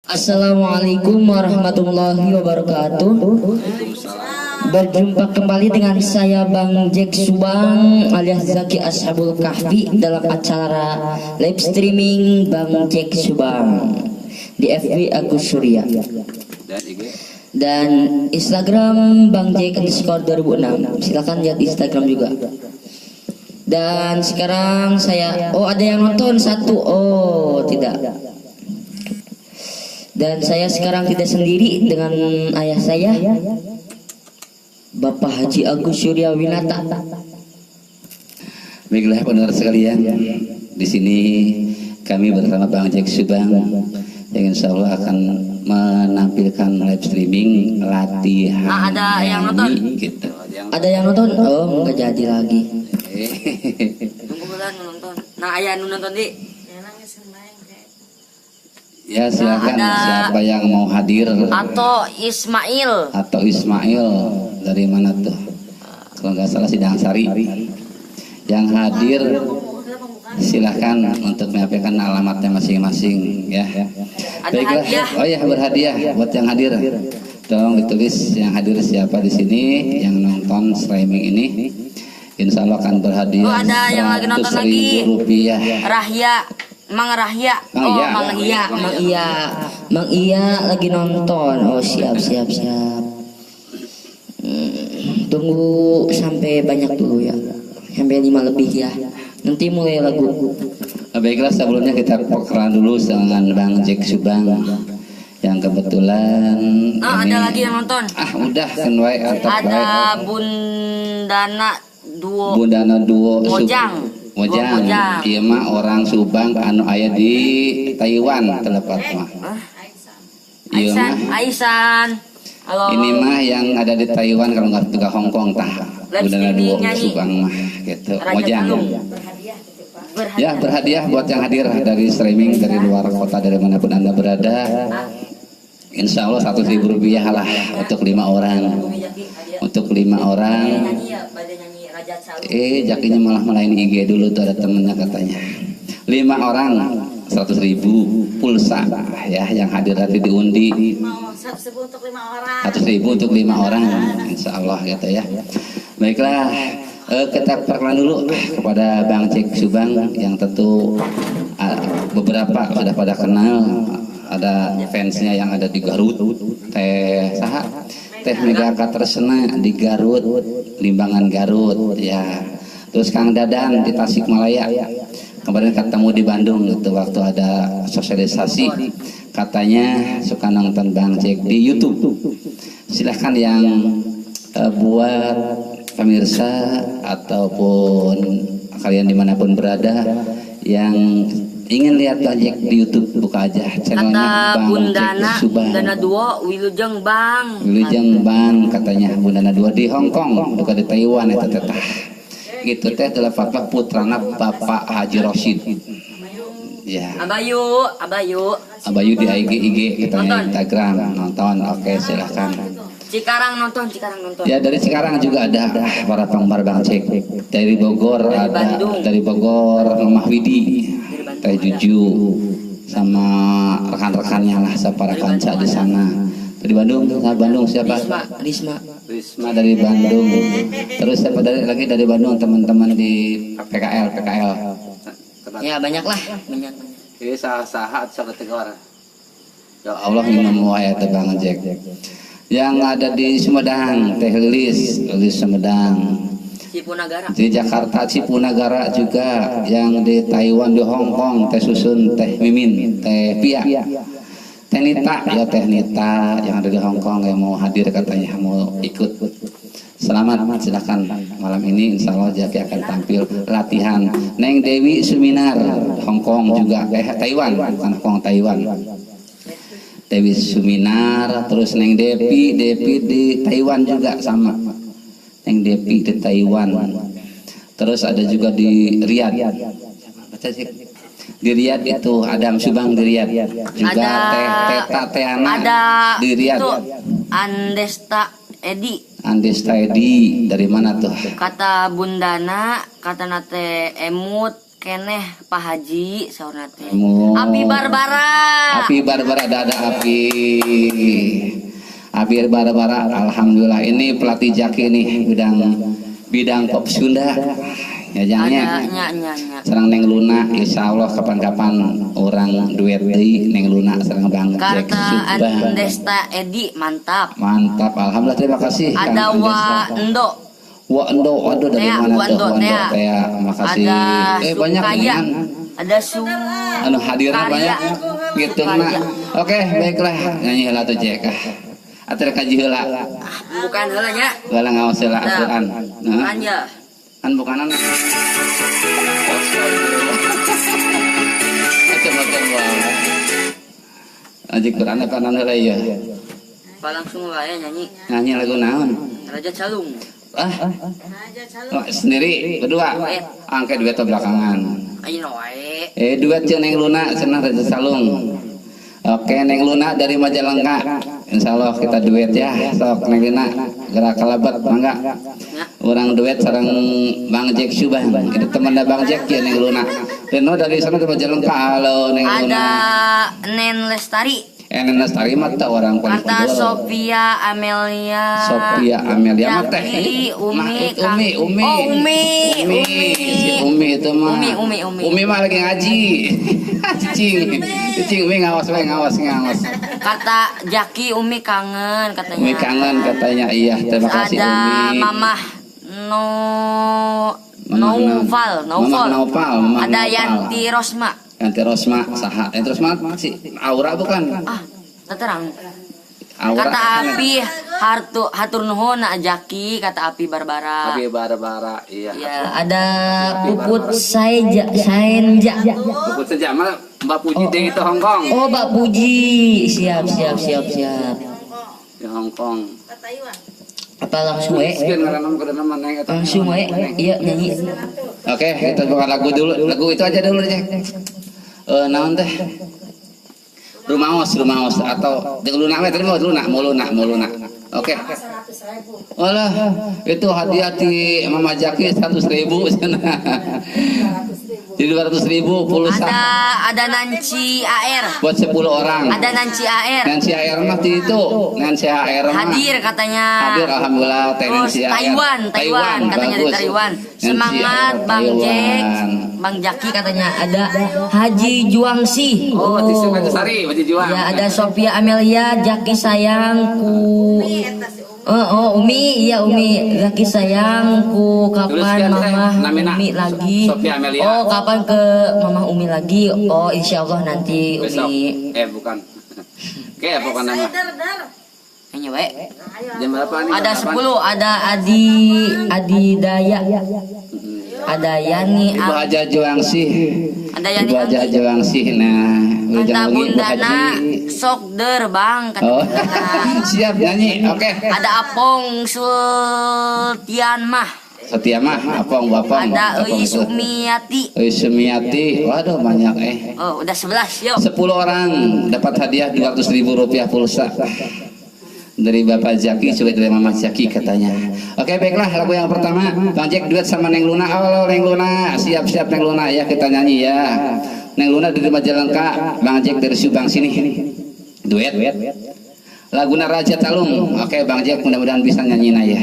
Assalamualaikum warahmatullahi wabarakatuh. Berjumpa kembali dengan saya Bang Jack Subang alias Zaki Ashabul Kahfi dalam acara live streaming Bang Jack Subang di FB Agus Surya Dan IG. Dan Instagram Bang Jack_2006. Silakan lihat Instagram juga. Dan sekarang saya, oh, ada yang nonton satu, oh tidak. Dan saya sekarang tidak sendiri, dengan ayah saya, Bapak Haji Agus Surya Winata. Baiklah, pendengar sekalian, di sini kami bersama Bang Jack Subang yang insya Allah akan menampilkan live streaming latihan Ah, ada yang nonton. Nyanyi, gitu. Ada yang nonton? Oh, nggak jadi lagi. Tunggu bentar nonton. Nah, ayah nu nonton di. Ya, silakan. Nah, siapa yang mau hadir. Atau Ismail. Atau Ismail dari mana tuh? Kalau nggak salah Sidang Sari. Yang hadir silahkan untuk menyampaikan alamatnya masing-masing ya. Ada Baiklah. hadiah. Oh ya, berhadiah buat yang hadir. Tolong ditulis yang hadir siapa di sini yang nonton streaming ini. Insya Allah akan berhadiah. Oh, ada yang lagi nonton 100.000 lagi. Rupiah. Rahya, Mang Rahya. Mang Oh, Iya. Mang Iya, Mang Iya. Mang Iya lagi nonton. Oh, siap, siap, siap. Tunggu sampai banyak dulu ya. Sampai lima lebih ya. Nanti mulai lagu. Nah, baiklah, sebelumnya kita perkenalan dulu dengan Bang Jack Subang yang kebetulan Ah, ini ada lagi yang nonton. Ah, udah kan wae antep Ada wae. Bundana Duo. Bundana Duo. Mojang. Mojang. Duo Mojang. Ieu mah orang Subang anu aya di Taiwan telepat mah. Ieu Aisan, mah Aisan. Halo. Ini mah yang ada di Taiwan, kalau nggak juga Hong Kong tah. Live Bundana streaming Duo nyanyi. Subang mah gitu. Raja Mojang. Tulung. Ya, berhadiah buat yang hadir dari streaming dari luar kota, dari manapun Anda berada. Insya Allah Rp100.000 lah untuk lima orang. Untuk lima orang. Nyanyi ya, pada nyanyi Raja Calung. Eh, Jakinya malah melayani IG dulu tuh, ada temennya katanya. Lima orang 100.000 pulsa ya, yang hadir nanti diundi. Mau 100.000 untuk lima orang. 100.000 untuk lima orang, insya Allah gitu ya. Baiklah, kita perkenalan dulu kepada Bang Cek Subang yang tentu beberapa sudah pada kenal. Ada fansnya yang ada di Garut, Teh saha? Teh Mega Katresna di Garut, Limbangan Garut ya. Terus Kang Dadan di Tasikmalaya. Kemarin ketemu di Bandung gitu waktu ada sosialisasi, katanya suka nonton Bang Jack di YouTube. Silahkan yang buat pemirsa ataupun kalian dimanapun berada yang ingin lihat Bang Jack di YouTube, buka aja channelnya Kata Bang Bundana, Jack Subang. Bundana Duo, Wilujeng Bang. Wilujeng Bang, katanya Bundana Dua di Hong Kong, bukan di Taiwan itu teh. Gitu teh adalah Bapak putrana Bapak Haji Rosid. Ya. Abayu, Abayu. Abayu di IG IG katanya. Nonton. Instagram nonton. Oke, silahkan. Cikarang nonton, Cikarang nonton. Ya, dari sekarang juga ada para penggemar Bang Cek. Dari Bogor Dari ada. Bandung. Dari Bogor Mamah Widi, Dari Bandung Teh ada. Juju sama rekan-rekannya lah, para Dari kanca Bandung di ada. sana. Dari Bandung, sama Bandung siapa? Risma, Risma. Risma dari Bandung. Terus siapa dari lagi dari Bandung, teman-teman di PKL, PKL. Ya, banyak lah, banyak. Ini saha-saha saketegor. Ya Allah, minum wae teh Bang Jack. Yang ada di Sumedang, Teh Lilis, Lilis Sumedang. Cipunagara. Di Jakarta Cipunagara juga, yang di Taiwan, di Hong Kong Teh Susun, Teh Mimin, Teh Pia. Teh Nita, ya Teh Nita yang ada di Hong Kong yang mau hadir katanya, mau ikut. Selamat, silakan malam ini insya Allah Jaki akan tampil latihan. Neng Dewi Suminar, Hong Kong juga, eh Taiwan, bukan Hong Kong, Taiwan. Dewi Suminar, terus Neng Depi, Depi di Taiwan juga sama. Neng Depi di Taiwan. Terus ada juga di Riyadh. Baca sih. Di Riyadh itu Adam Subang di Riyadh. Juga Ada Teh Teta Teana ada di Riyadh. Itu Andesta Edi. Andesta Edi dari mana tuh? Kata Bundana, kata nate emut. keneh Pak Haji saurna teh. Api Barbara. Api Barbara ada Api. Api Barbara, alhamdulillah ini pelatih Jaki nih bidang pop Sunda. Ya jangan ya. Serang Neng Luna, insya Allah kapan-kapan orang duet di Neng Luna serang Bang Jack Subang. Andesta Edi mantap. Mantap, alhamdulillah terima kasih. Ada Wa Endo. Wa Endo, waduh dari mana tuh? Wa Endo, ya, makasih. Ada banyak kan? Ada Su. Anu hadirnya banyak. Gitu nah. Oke, baiklah nyanyi heula tuh Jack. Atur kaji heula. Bukan heula nya. Heula ngaos heula aturan. Bukan ya. Kan bukanan. Macam-macam banget. Aji Quran apa nan heula ieu? Apa langsung wae nyanyi. Nyanyi lagu naon? Raja Calung. Ah. Sendiri berdua. Angke duet belakangan. Ayeuna wae. Duet jeung Neng Luna cenah Raja Calung. Oke, Neng Luna dari Majalengka. Insyaallah kita duet ya. Sok Neng Luna gerak kalabat mangga. Orang duet sareng Bang Jack Subang. Itu temannya Bang Jack ya Neng Luna. Reno dari sana dari Majalengka. Halo Neng Luna. Ada Nen Lestari. Nen Lestari mah teh orang paling Kata Sophia Amelia. Sophia Amelia mah teh. Umi, Umi, Umi. Oh, Umi, Umi. Si Umi itu mah. Umi, Umi, Umi. Umi mah lagi ngaji. Cicing, cicing Umi ngawas we, ngawas, ngawas. Kata Jaki Umi kangen katanya. Umi kangen katanya, iya. Terima kasih ada Umi. Ada Mamah No Noval, Noval. Ada Yanti Rosma. Yanti Rosma, saha. Yanti Rosma si Aura bukan? Ah, terang. Aura. Kata Api hatur nuhun Jaki, kata Api Barbara. Api Barbara, iya. Ya, ada Puput Saenja. Puput Saja mah Mbak Puji deh itu Hong Kong. Oh, Mbak Puji. Siap, siap, siap, siap. Di Hong Kong. Apa langsung we? Langsung we. Iya, nyanyi. Oke, kita buka lagu dulu. Lagu itu aja dulu, Jack. Naon teh? Rumaos, Rumaos atau jeung Luna we tadi mau Luna, mau Luna, mau Luna. Oke. Walah, itu hadiah di Mama Jaki 100.000 cenah. Jadi 200.000 pulsa. Ada Nancy AR. Buat 10 orang. Ada Nancy AR. Nancy AR mah di itu. Nancy AR mah. Hadir katanya. Hadir alhamdulillah teh Nancy AR. Taiwan, Taiwan katanya di Taiwan. Semangat Bang Jack, Bang Jaki katanya. Ada Haji Juangsi. Oh, di Sari, Haji Juang. Ya, ada Sophia Amelia, Jaki sayangku. Oh, Umi, iya Umi, Zaki sayangku, kapan Mama Umi lagi? Oh, kapan ke Mama Umi lagi? Oh, insya Allah nanti Umi. Bukan. Oke, bukan nama. Anyway. Jam berapa nih? Ada 10, ada Adi Adidaya. Ada Yani. Ibu Haja Juangsih. Ada Yani. Ibu Haja Juangsih. Nah, kata Bundana sok der Bang kata. Oh. Siap nyanyi. Oke. Okay. Ada Apong Sultian mah. Setia mah, Apong, Bapong. Ada Ui Sumiati. Ui Sumiati. Waduh banyak Oh, udah 11 yuk. 10 orang dapat hadiah 200.000 rupiah pulsa. Dari Bapak Jaki, juga dari Mama Jaki katanya. Oke, baiklah lagu yang pertama Bang Jack duet sama Neng Luna. Halo Neng Luna, siap-siap Neng Luna ya kita nyanyi ya. Neng Luna dari Majalengka, Bang Jack dari Subang sini. Duet. Laguna Raja Talung. Oke, Bang Jack mudah-mudahan bisa nyanyi ya.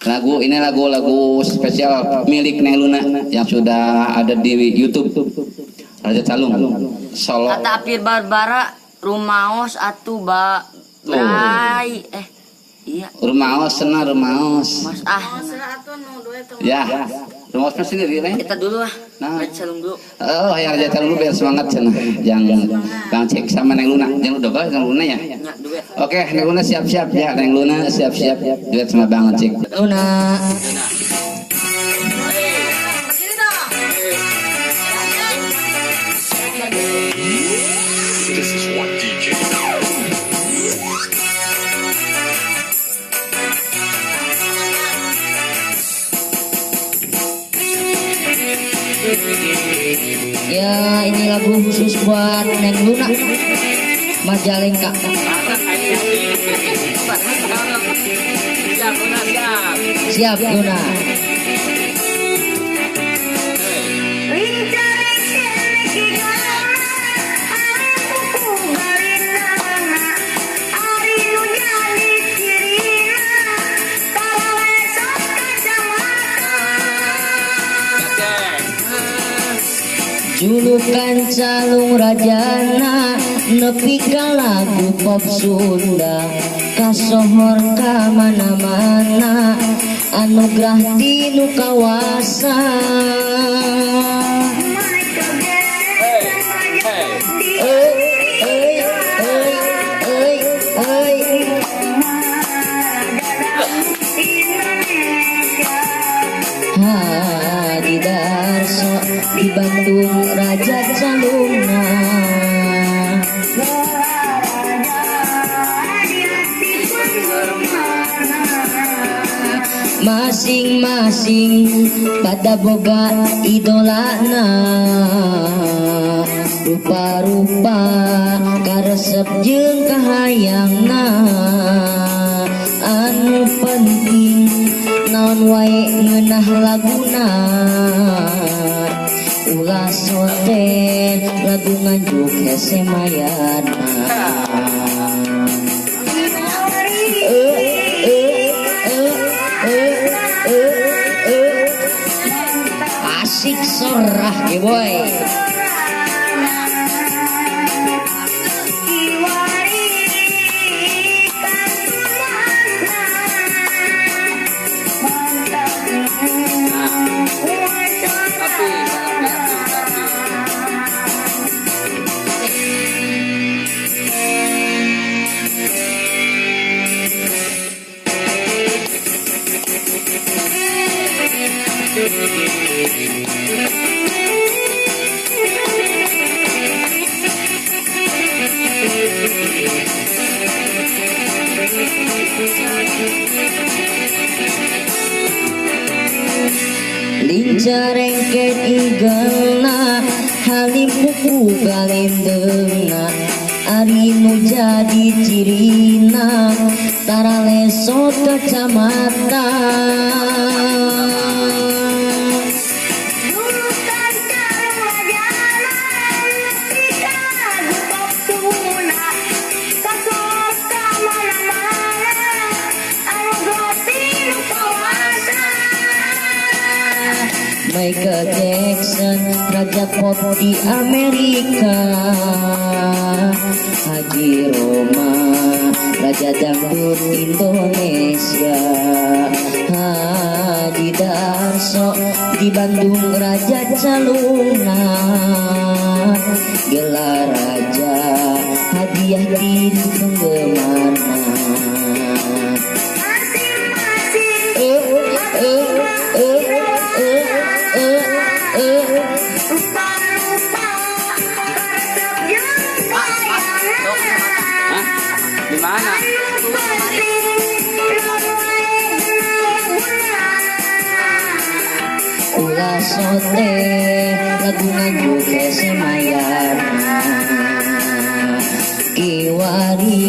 Lagu ini lagu-lagu spesial milik Neng Luna yang sudah ada di YouTube. Raja Talung Solo. Kata Apir Barbara, rumaos atuh ba Bray, iya. Rumaos senang rumaos. Mas ah. Ya. Rumaos mah sendiri lain. Kita dulu ah. Nah. Raja Calung dulu. Oh, ya Raja Calung dulu biar semangat cenah. Jangan Bang Cek sama Neng Luna. Jangan udah Neng Luna ya. Oke, Neng Luna siap-siap ya. Neng Luna siap-siap duet sama Bang Cek. Luna. This is one DJ. Ya, ini lagu khusus buat Neng Luna Majalengka. Siap Luna. Julukan calung rajana nepi ka lagu pop Sunda kasohor ka mana-mana anugerah tinu kawasa. Hey, hey, hey, hey, hey. Hadi Darso di Bandung Raja Calungna. Masing-masing pada boga idolana, rupa-rupa karesep jeung kahayangna. Anu penting naon wae ngeunah laguna, ulah sote lagu Nganjuk hese mayana. Asik sorah ge boy. Lincah rengket igelna halim kuku galindeuna ari nu jadi cirina tara lesot kacamata. Michael Jackson raja pop di Amerika, Haji Roma raja dangdut Indonesia, Hadi Darso di Bandung raja calungna, gelar raja hadiah di penggemarna. Di mana? Ulah sote lagu Nganjuk hese mayana, kiwari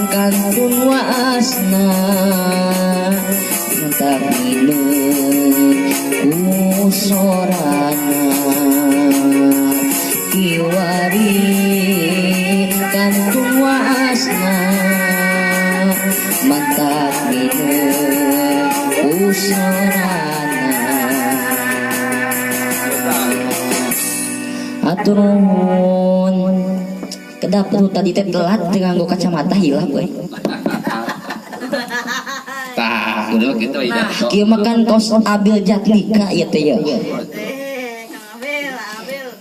kantun waasna, mantap minum ku sorana, kiwari kantun waasna, mantap minum ku sorana. Atur nuhun. Kedap tuh tadi teh telat nganggo kacamata hilang gue. Tah, kudu kitu ya. Nah, kieu mah kan kos Abil Jatnika ieu teh ya.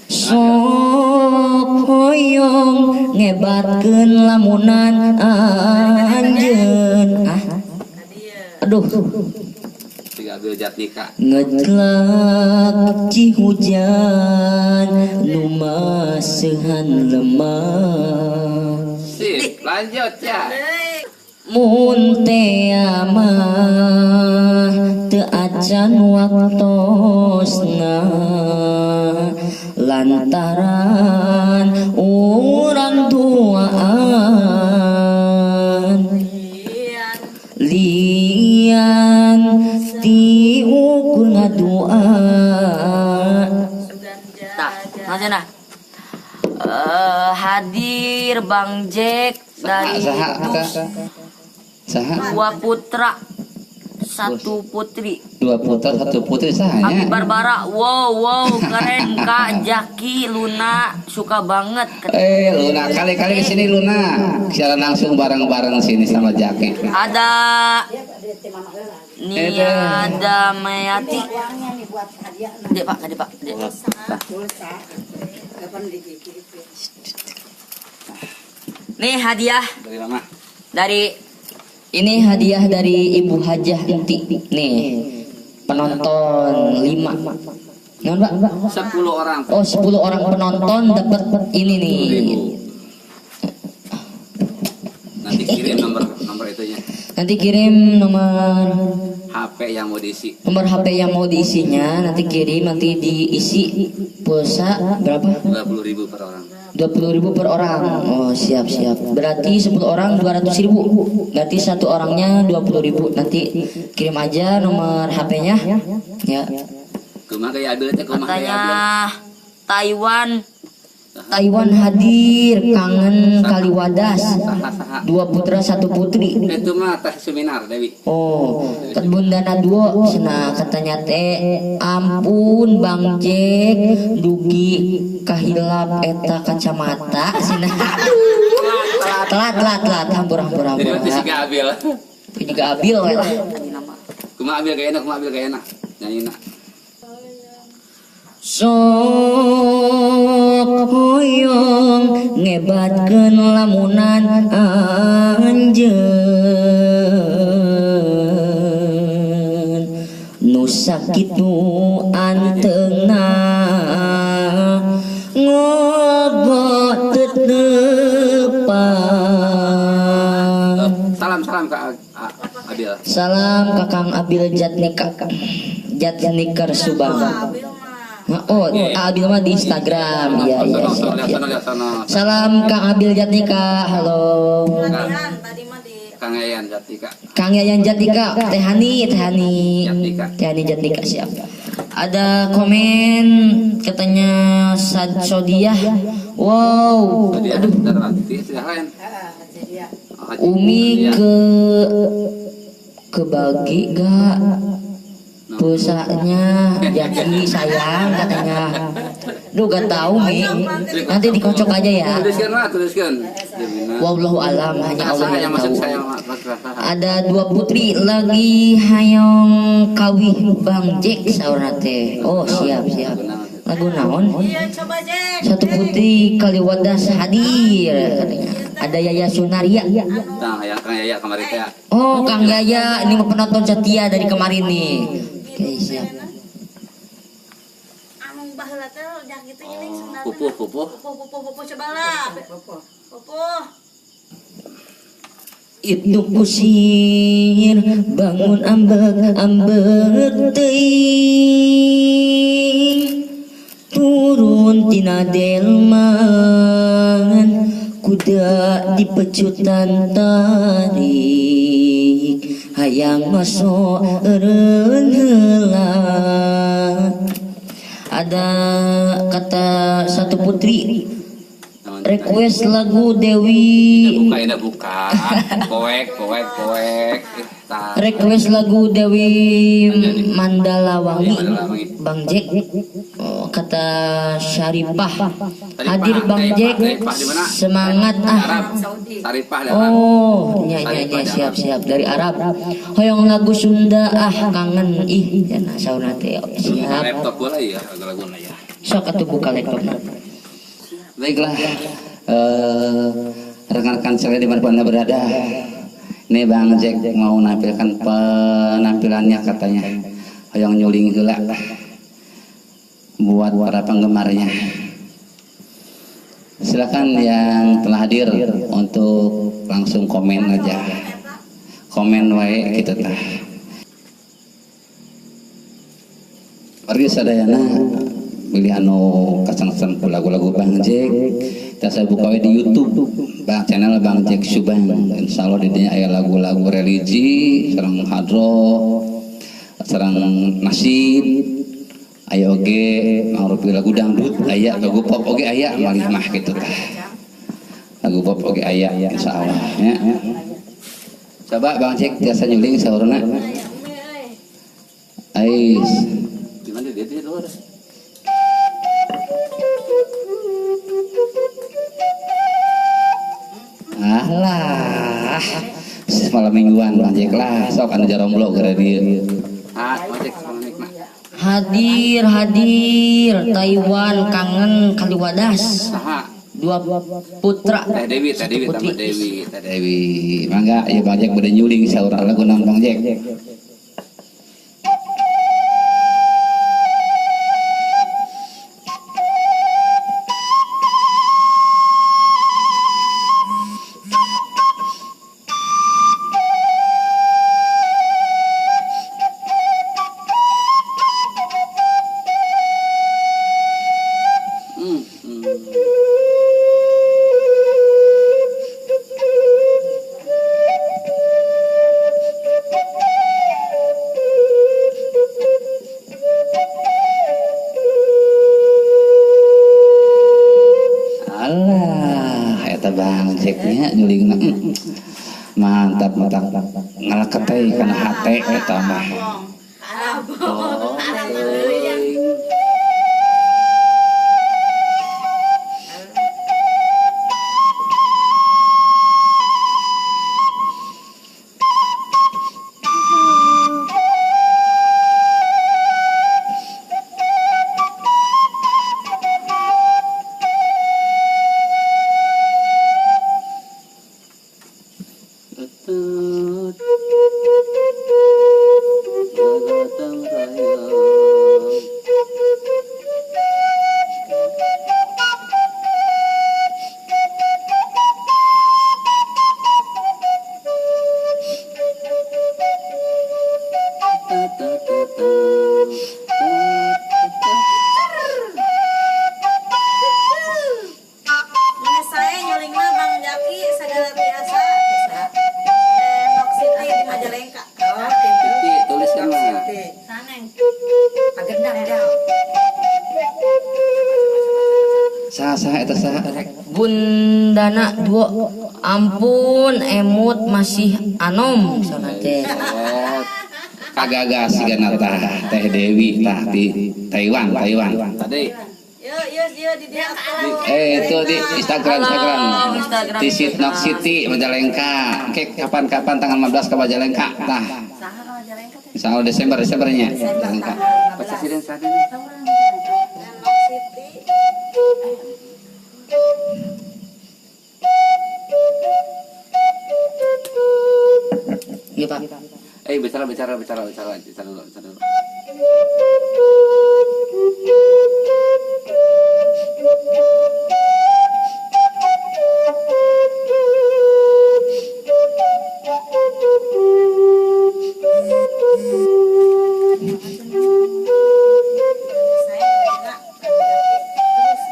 Sok hoyong ngebatkeun lamunan anjeun. Ah. Aduh. Abil Jatnika. Ngetlak ci hujan nu maseuhan lemah. Sip, lanjut ya. Mun tea mah teu acan waktosna, lantaran urang tuaan lian ti ukur ngadua. Nah, nah, hadir Bang Jack dari Dua Putra 1 putri. 2 putra 1 putri sahanya. Abi Barbara, wow wow keren Kak Jaki, Luna suka banget. Luna kali-kali ke sini Luna. Siaran langsung bareng-bareng sini sama Jaki. Ada Nia Damayati. Dek Pak, dek Pak. Dek. Nih hadiah dari mama. Dari ini hadiah dari Ibu Hajah Enti. Nih penonton 5. Non, Pak? 10 orang. Oh, 10 orang penonton dapat ini nih. 10.000. Nanti kirim nomor itunya. Nanti kirim nomor HP yang mau diisi. Nomor HP yang mau diisinya nanti kirim, nanti diisi pulsa berapa? 20.000 per orang. 20.000 per orang. Oh, siap siap. Berarti 10 orang 200.000. Berarti satu orangnya 20.000. Nanti kirim aja nomor HP-nya. Ya. Katanya Taiwan hadir, kangen Kaliwadas. 2 putra 1 putri. Itu mah teh seminar Dewi. Oh, Bunda Nadwo cenah katanya teh ampun Bang Jack dugi kahilap eta kacamata cenah. Telat hampur. Jadi siga Abil. Juga Abil we lah. Kumaha Abil gayana, kumaha Abil gayana. Nyanyina. Sok hoyong ngebatkeun lamunan anjeun nu sakitu anteungna ngogot teu tepan. Salam salam Kak Abil. Salam Kakang Abil Jatnika. Jatniker Subang. Oh, Abil mah di Instagram. Ya, ya, siap, siap. Salam Kang Abil Jatnika. Halo. Kang Yayan Jatnika. Kang Yayan Jatnika, Teh Hani, Teh Hani. Teh Hani Jatnika, siap. Ada komen katanya Sodiah. Wow. Aduh. Umi kebagi gak pulsanya Jaki sayang katanya. Duh gak tahu Mi. Nanti dikocok aja ya. Tuliskan. Wallahu alam, hanya Allah yang tahu. Ada 2 putri lagi hayong kawih Bang Jack saurna teh. Oh siap siap. Lagu naon? 1 putri Kaliwadas hadir katanya. Ada Yaya Sunaria. Nah, ya Kang Yaya kemarin teh. Oh, Kang Yaya ini penonton setia dari kemarin nih. Oke, siap. Amung baheula teh udah gitu geuning sendal. Pupuh, pupuh. Pupuh coba lah. Pupuh. Itu kusir bangun ambek ambek teuing turun tina delman kuda dipecutan tarik hayang masuk eureun heula. Ada kata 1 putri request lagu Dewi. Buka, buka. Poek. Request lagu Dewi Mandalawangi Bang Jack. Oh, kata Syarifah. Hadir Bang Jack. Semangat ah. Oh, nya siap siap dari Arab. Hoyong lagu Sunda ah kangen ih cenah saurna teh. Siap. Laptop boleh ya lagu-laguna ya. Sok atuh buka laptopna. Baiklah, rekan-rekan sekalian dimanapun Anda berada, ini Bang Jack mau menampilkan penampilannya katanya, hoyong nyuling heula buat para penggemarnya. Silakan yang telah hadir untuk langsung komen aja, komen wae gitu tah. Wargi sadayana pilih anu kasang-kasang lagu-lagu Bang Jack. Kita saya buka di YouTube Bang channel Bang Jack Subang. Insya Allah di dinya aya lagu-lagu religi, sareng hadroh, sareng nasib, aya oge mangrupi lagu dangdut, aya lagu pop oge aya malih mah kitu tah. Lagu pop oge aya insyaallah ya. Coba Bang Jack biasa nyuling saurna. Ais. Gimana dia di luar? Alah. Malam mingguan Bang Jack lah, sok anu jaromblo gara dieu. Ah, Bang Jack nikna. Hadir hadir Taiwan kangen Kaliwadas. Saha? Dua putra. Teh Dewi, Teh Dewi Putri. sama Dewi, Teh Dewi. Mangga ya Bang Jack bade nyuling saur lagu naon Bang Jack. Alah, eta Bang Jacknya nyulingna. Mantap mantap. Ngaleket teh kana hate eta mah. Oh, Saya nyuling mah Bang Jaki segala biasa. Nok City di Majalengka. Oh, gitu. Tuliskan mah. Saneng. Agendang dah. Saha saha eta saha? Gundana dua. Ampun emut masih anom sauna teh. Oh, Kagagas sigana tah Teh Dewi tah di Taiwan, Taiwan. tadi. Yo yo yo di dia. Itu di Instagram Instagram. Halo, Instagram. Di Sitnok City Majalengka. Oke, kapan-kapan tanggal 15 ke Majalengka tah. Saha ka Majalengka teh? Insyaallah Desember Desembernya. Majalengka. Presiden saat ini. Nok City. Iya Pak. Bicara bicara bicara bicara bicara dulu, bicara dulu. Saya enggak Bang Jaki terus.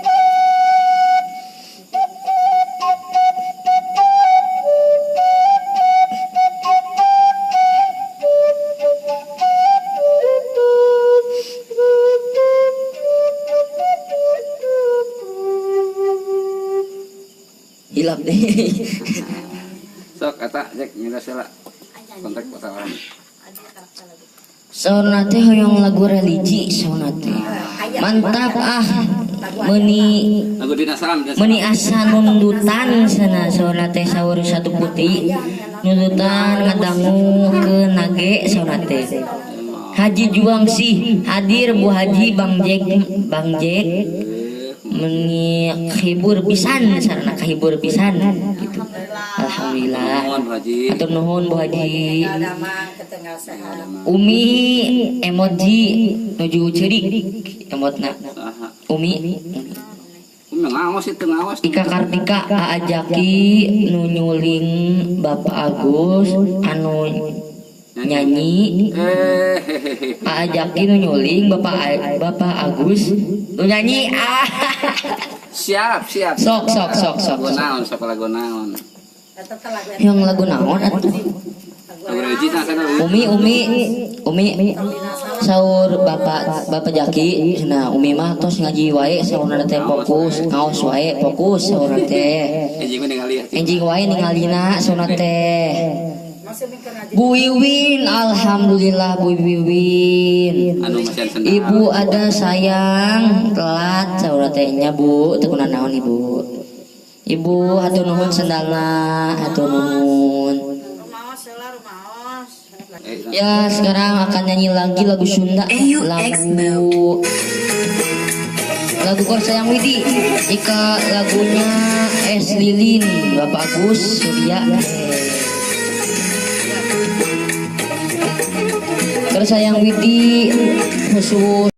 Hilap deh. Sok kata Jack nyala sela. Kontak kota orang. Sauna teh hoyong lagu religi sauna teh. Mantap ah. Meuni Lagu Dina Salam, Dina Salam. meuni asa nundutan sana sauna teh saur satu putih. Nundutan ngadangu ke nage sauna teh. Haji Juang sih hadir Bu Haji Bang Jack Bang Jack meuni hibur pisan sarana kahibur pisan gitu. Alhamdulillah. Nuhun Bu Haji. Atur nuhun Bu Haji. Damang ketenggal sehat. Umi emoji nuju ceurik emotna. Saha. Umi Umi ngaos itu ngaos. Ika Kartika Aajaki nu nyuling Bapak Agus anu nyanyi. Hehehe. Aajaki nu nyuling Bapak Agus nu nyanyi. Ah. Siap, siap. Sok sok sok sok. Lagu naon, sok lagu naon. Yang lagu naon atuh? Lagu religi nah sana. Umi Umi Umi saur Bapak Jaki nah Umi mah tos ngaji wae saurna teh fokus ngaos wae fokus saurna teh Enjing mah ningali. enjing wae ningalina saurna teh. Bu Wiwin, alhamdulillah Bu Wiwin. Anu masihan sendal. Ibu ada sayang telat saudara tehnya Bu, teu naon Ibu. Ibu hatur nuhun sendalna, hatur nuhun. Rumaos heula rumaos. Ya, sekarang akan nyanyi lagi lagu Sunda, lagu lagu Kor Sayang Widi. Jika lagunya Es Lilin, Bapak Agus Surya. Kor Sayang Widi khusus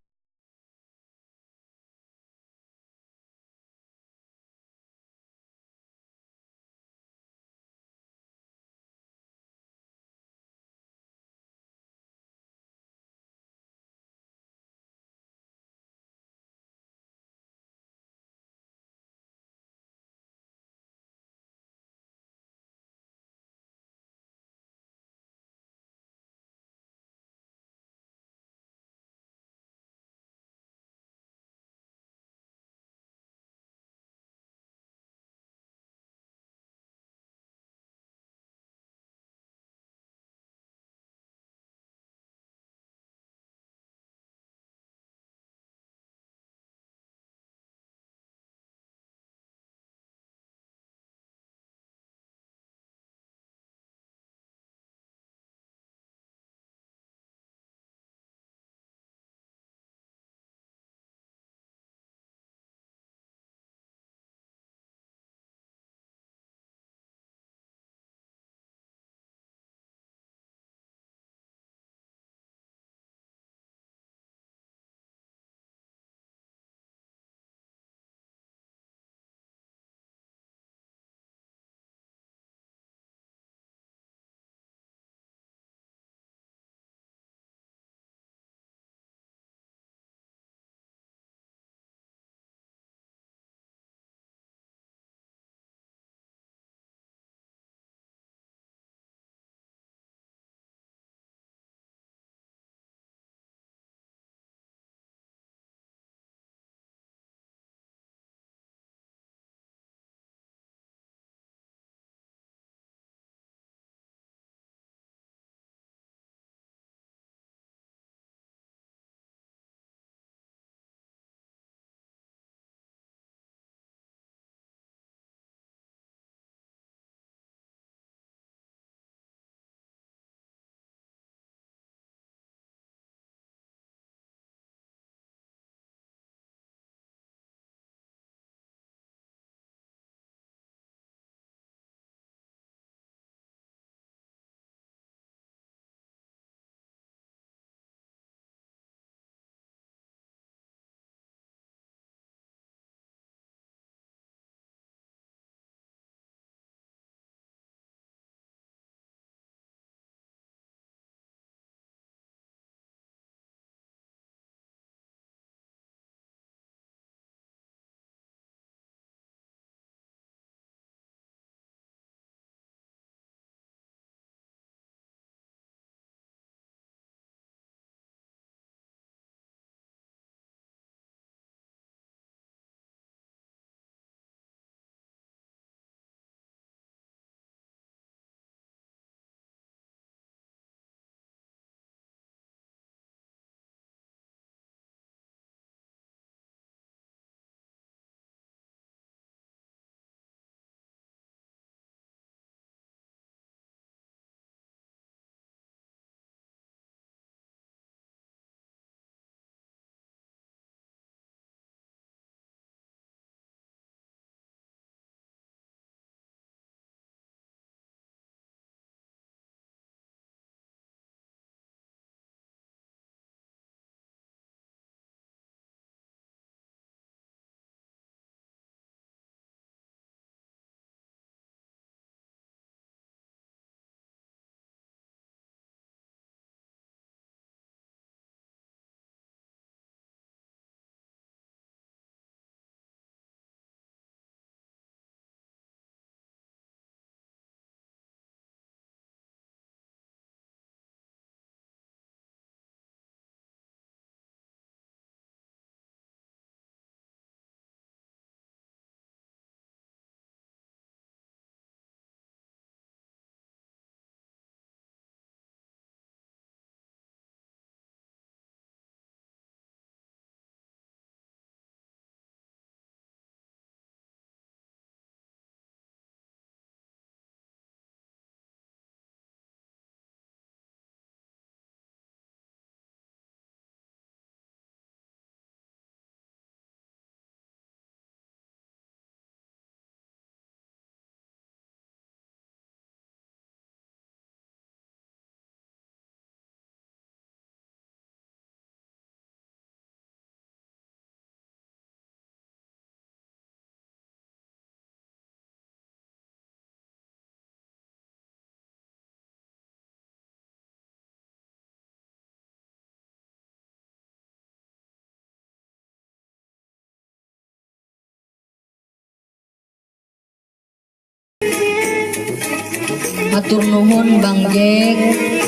Hatur nuhun Bang Jack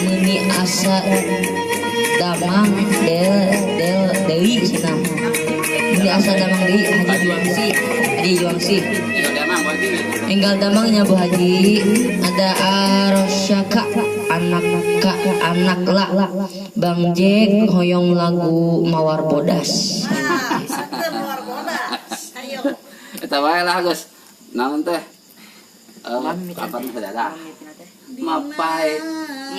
meuni asa damang del del deui cenah. Meuni asa damang deui Haji Juangsi, Haji Juangsi. Enggal damangnya Bu Haji. Ada Arosyaka anak ka anak la Bang Jack hoyong lagu Mawar Bodas. Ayo. Eta wae lah Gus. Naon teh? Apa saudara? Mapai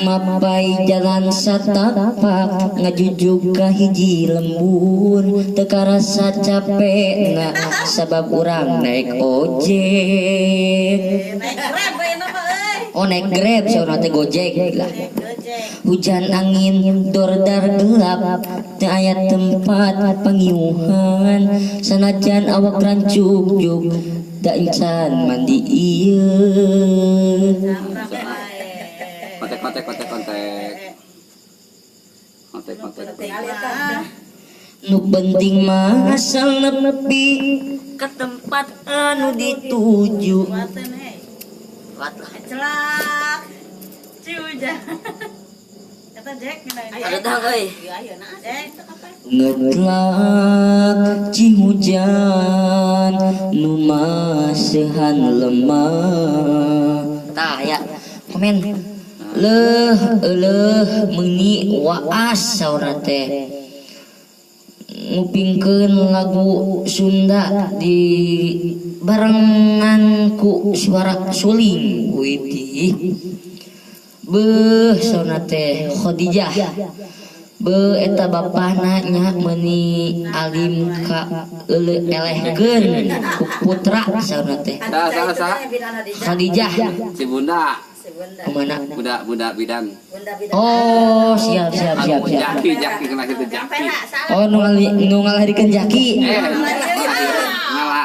Mapai jalan satapak ngajujuk ka hiji lembur teu karasa capekna sabab urang naik ojek. Naik Grab ayeuna mah euy. Oh naik Grab saurna teh Gojek lah. Gojek. Hujan angin dordar gelap teu aya tempat pangiuhan sanajan awak rancuk da encan mandi ieu. Kontek kontek kontek kontek. Kontek kontek. Nu penting mah asal nepi ke tempat anu dituju. Celak. Ciuja. Kata Jack Ada dah euy. Jack. Ngetlak cihujan nu maseuhan lemah. Tah ya komen leuh euleuh meuni waas saurna teh. Ngupingkeun lagu Sunda di barengan ku suara suling. Widih. Beuh saurna teh Khadijah. Beuh eta bapana nya meuni alim ka euleuh elehkeun ku putra saurna teh. Saha saha? Khadijah. Si Bunda. Kemana? Bunda Bunda bidan. Oh, siap siap siap siap. Jaki Jaki kena kitu Jaki. Oh, nu ngalahirkeun Jaki. Ngala.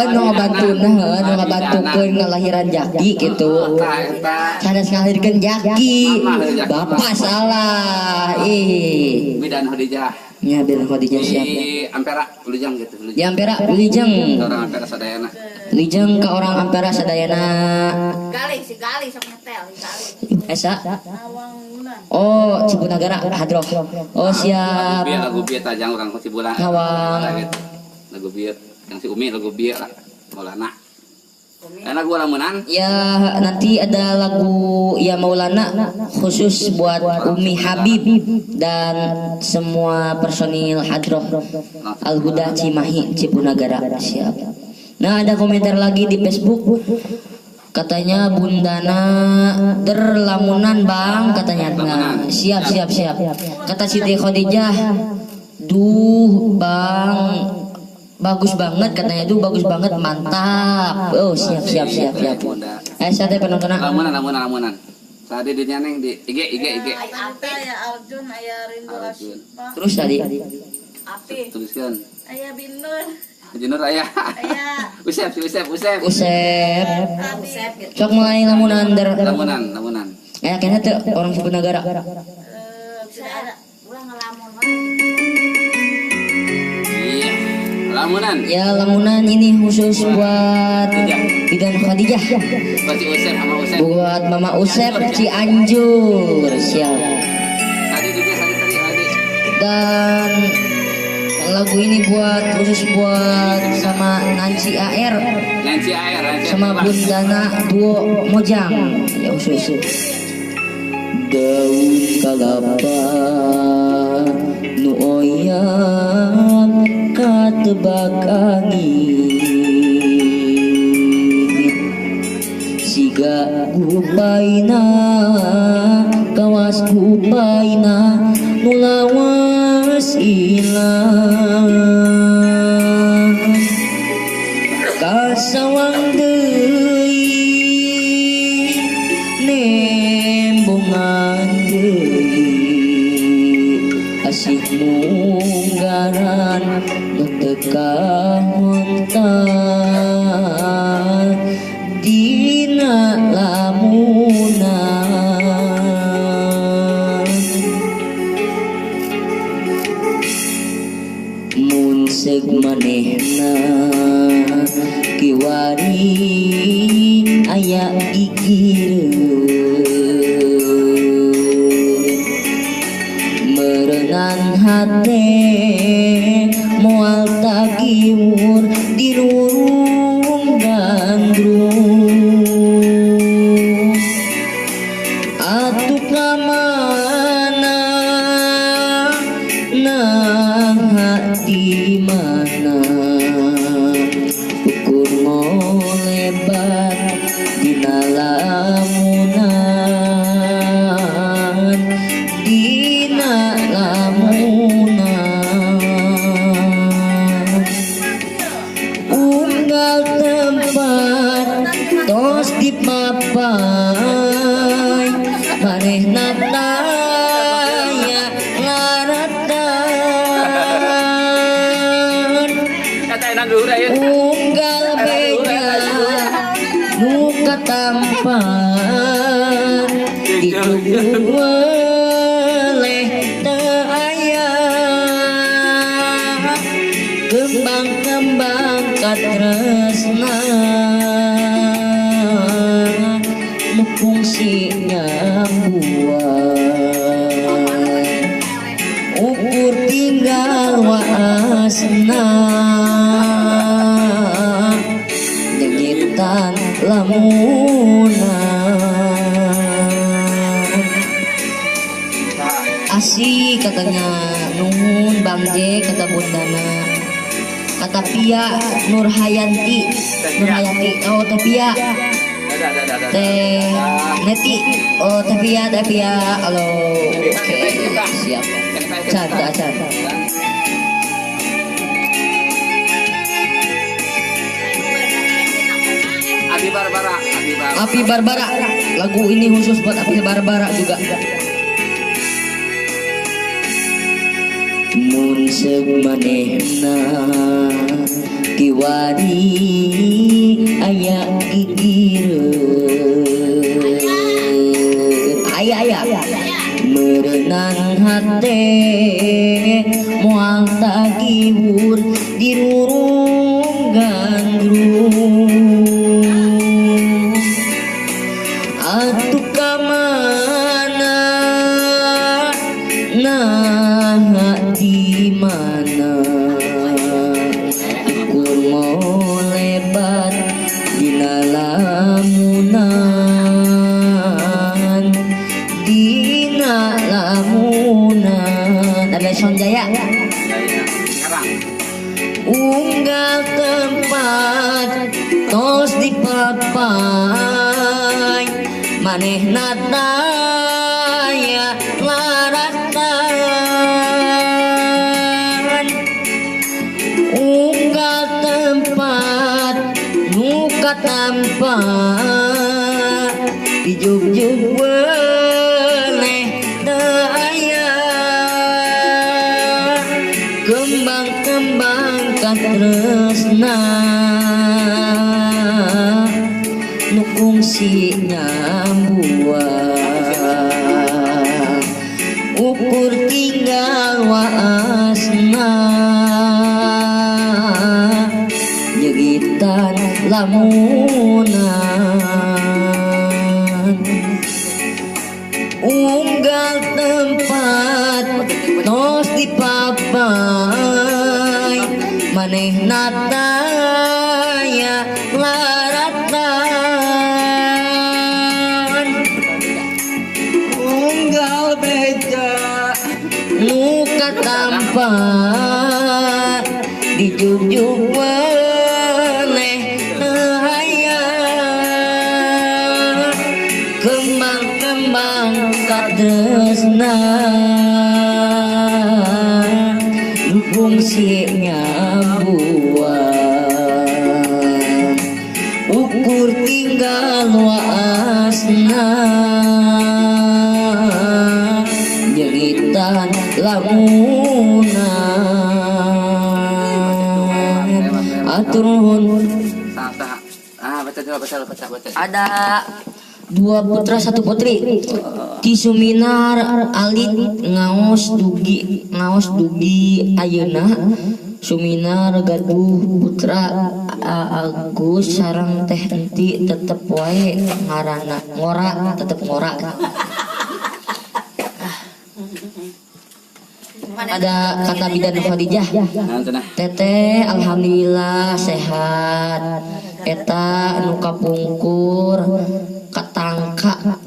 Nu ngabantuna heuh, nu ngabantukeun ngalahiran Jaki gitu. Sanes ngalahirkeun Jaki. Bapak salah. Ih. Bidan Khadijah. Nya bidan Khadijah siap. Di Ampera Lijang gitu. Di Ampera Lijang. Orang Ampera sadayana. Lijang ka orang Ampera sadayana. Gali si Gali sok nyetel si Gali. Esa. Oh, Cibunagara Hadroh. Oh, siap. Lagu bieu lagu bieu tajang urang Cibuna. Ngawang. Lagu bieu yang si Umi lagu bieu lah. Maulana. Enak gua lamunan. Ya, nanti ada lagu ya Maulana khusus buat Umi Habib dan semua personil Hadroh Al-Huda Cimahi Cibunagara. Siap. Nah, ada komentar lagi di Facebook. Katanya Bundana derlamunan Bang katanya. Nah, siap siap siap. Kata Siti Khadijah, duh Bang bagus banget katanya, duh bagus banget, mantap. Oh, siap siap siap siap. Sate penonton. Lamunan lamunan lamunan. Tadi di neng di IG IG IG. Aya Arjun, aya Rindu Asyifa. Terus tadi. Api. Tuliskan. Aya Binur. Binur aya. Aya. Usep Usep Usep. Usep. Sok mulai lamunan der. Lamunan lamunan. Aya kena teu orang Cibunagara. Ada. Ulah ngelamun mah. Iya. Lamunan. Ya lamunan ini khusus buat Bidan Khadijah. Buat si Usep sama Usep. Buat Mama Usep Cianjur. Siap. Tadi juga tadi tadi. Dan lagu ini buat khusus buat sama Nancy AR. Nancy AR, Nancy sama Bundana Duo Mojang. Ya khusus. Daun kalapa nu oyang katebak angin siga gupaina kawas gupaina nu lawas ilang kasawang deui nembongan deui asih munggaran nu teu kahontal dina lamunan mun seug manehna kiwari aya aya gigireun meureunan hate moal tagiwur dirurung gandrung atuh ka mana nah di mana ukur ngolebat dina lamunan dina lamunan unggal tempat tos dipapai manehna taya laratan unggal beja nu katampan dijujuh weleh teu aya kembang-kembang katresna nu kungsi nyambuan ukur tinggal waasna nyengitan lamunan. Asik katanya, nuhun Bang J kata Bundana, kata Pia Nurhayanti, Nurhayati, oh Teh Pia, Teh Neti, oh Teh Pia, Teh Pia, halo, oke, siap, can, can. Abi Barbara, Abi Barbara. Api Barbara, lagu ini khusus buat Api Barbara juga. Mun seug manehna kiwari aya gigireun aya aya meureunan hate moal tagiwur dirurung gandrung atuh ka mana nah di mana ukur ngolebat dina lamunan dina lamunan. Ada Sonjaya unggal tempat tos dipapai manehna taya laratan unggal tempat nu katampa dijugjug weleh teu aya kembang-kembang katresna nu kungsi nyambuan ukur tinggal waasna nyegitan lamunan unggal tempat tos dipapai manehna taya laratan unggal beja nu katampa dijugjug weleh teu aya kembang-kembang katresna nu kungsi nyambuan ukur tinggal waasna nyengitan lamunan. Atur nuhun. Ah, baca dulu, baca, baca, baca. Ada 2 putra 1 putri. Ki Suminar alit ngaos dugi ayeuna Suminar gaduh putra Agus sareng Teh Enti tetep wae ngarana ngora tetep ngora. Ada kata bidan Khadijah. Teteh alhamdulillah sehat. Eta nu kapungkur katangka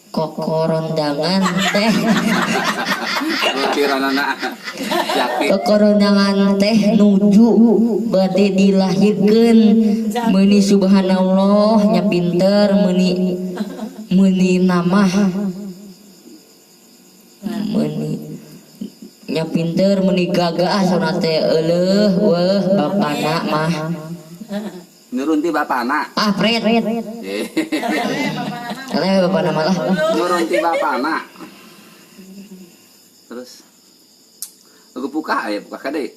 kokorondangan teh. Kokorondangan teh nuju bade dilahirkeun meuni subhanallah nya pinter meuni meuni namah meuni nya pinter meuni gagah sauna teh euleuh weuh bapana mah. Nurun ti bapana. Ah pret. Katanya bapana malah. Nurun ti bapana. Terus lagu puka aya puka kade.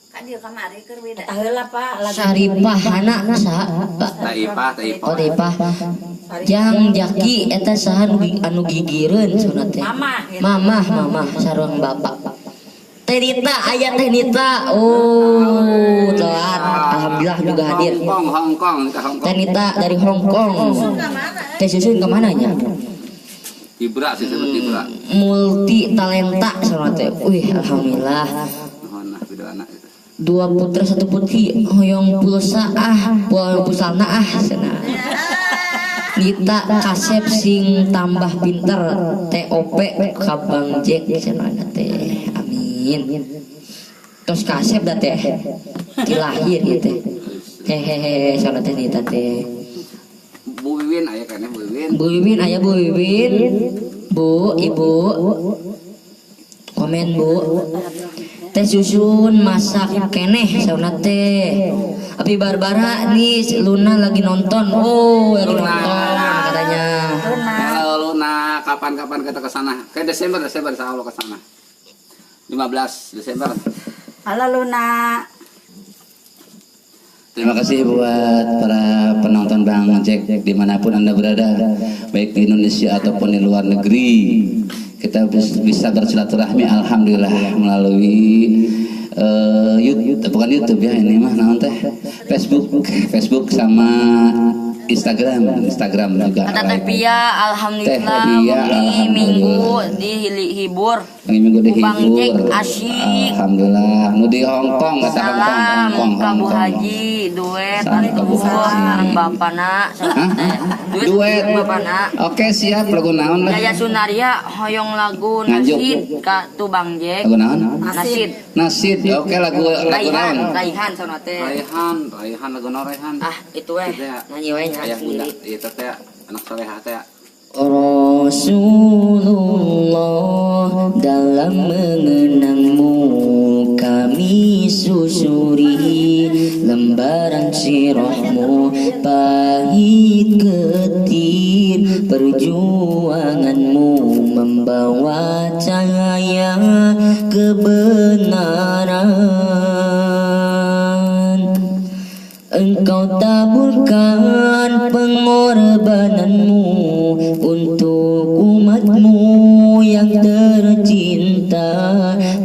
Ka dieu kamari keur beda. Eta heula Pak lagu Saripah hana saha? Taipah, Taipah. Oh Taipah. Jang Jaki eta saha anu gigireun sunat teh. Mamah. Mamah, mamah sareng bapak. Teh Nita, aya Teh Nita. Oh, telat. Alhamdulillah juga hadir. Hong Kong, Hong Kong, Hong Kong. Teh Nita dari Hong Kong. Teh Susun kemana nya? Ibra sih sebut Ibra. Multi talenta sama teh. Wih, alhamdulillah. Mohon lah video anak itu. 2 putra 1 putri, hoyong pulsa ah, hoyong pulsana ah cenah. Nita kasep sing tambah pinter TOP ka Bang Jack cenah teh. Amin. Terus kasep dah teh. Dilahir gitu. Hehehe sana teh Nita teh. Bu Wiwin aya kan Bu Wiwin. Bu Wiwin aya Bu Wiwin. Bu, Ibu. Komen Bu. Teh Susun masak keneh sauna teh. Abi Barbara nih Luna lagi nonton. Oh, lagi Luna. Nonton katanya. Halo Luna, kapan-kapan kita ke sana? Ke Desember, Desember insyaallah ke sana. 15 Desember. Halo Luna. Terima kasih buat para penonton Bang Jack dimanapun Anda berada, baik di Indonesia ataupun di luar negeri. Kita bisa bersilaturahmi alhamdulillah melalui YouTube, bukan YouTube ya ini mah naon teh, Facebook sama Instagram, Instagram juga. Kata Teh Pia, alhamdulillah, Teh Pia, wengi minggu dihibur. Wengi minggu dihibur. Bang Jack asyik. Alhamdulillah. Nu di Hong Kong, kata Hong Kong, Salam, Hong Kong, ka Hong Bu Kong. Haji, duet, Salam ka Bu Haji. Bapana, Hah? duet, Duet. Bapana. Oke, siap lagu naon lah. Yaya Sunaria hoyong lagu Nganjuk. Nasid ka tu Bang Jack. Lagu naon? Nasid. Nasid. Oke, lagu lagu Raihan, naon? Raihan sono teh. Raihan, Raihan lagu naon Raihan? Ah, itu weh. Itu ya. Nyanyi we nya Ayah bunda, sendiri. ieu teh anak soleha teh. Rasulullah dalam mengenangmu kami susuri lembaran sirahmu, pahit getir perjuanganmu membawa cahaya kebenaran. Engkau taburkan pengorbananmu untuk umatmu yang tercinta,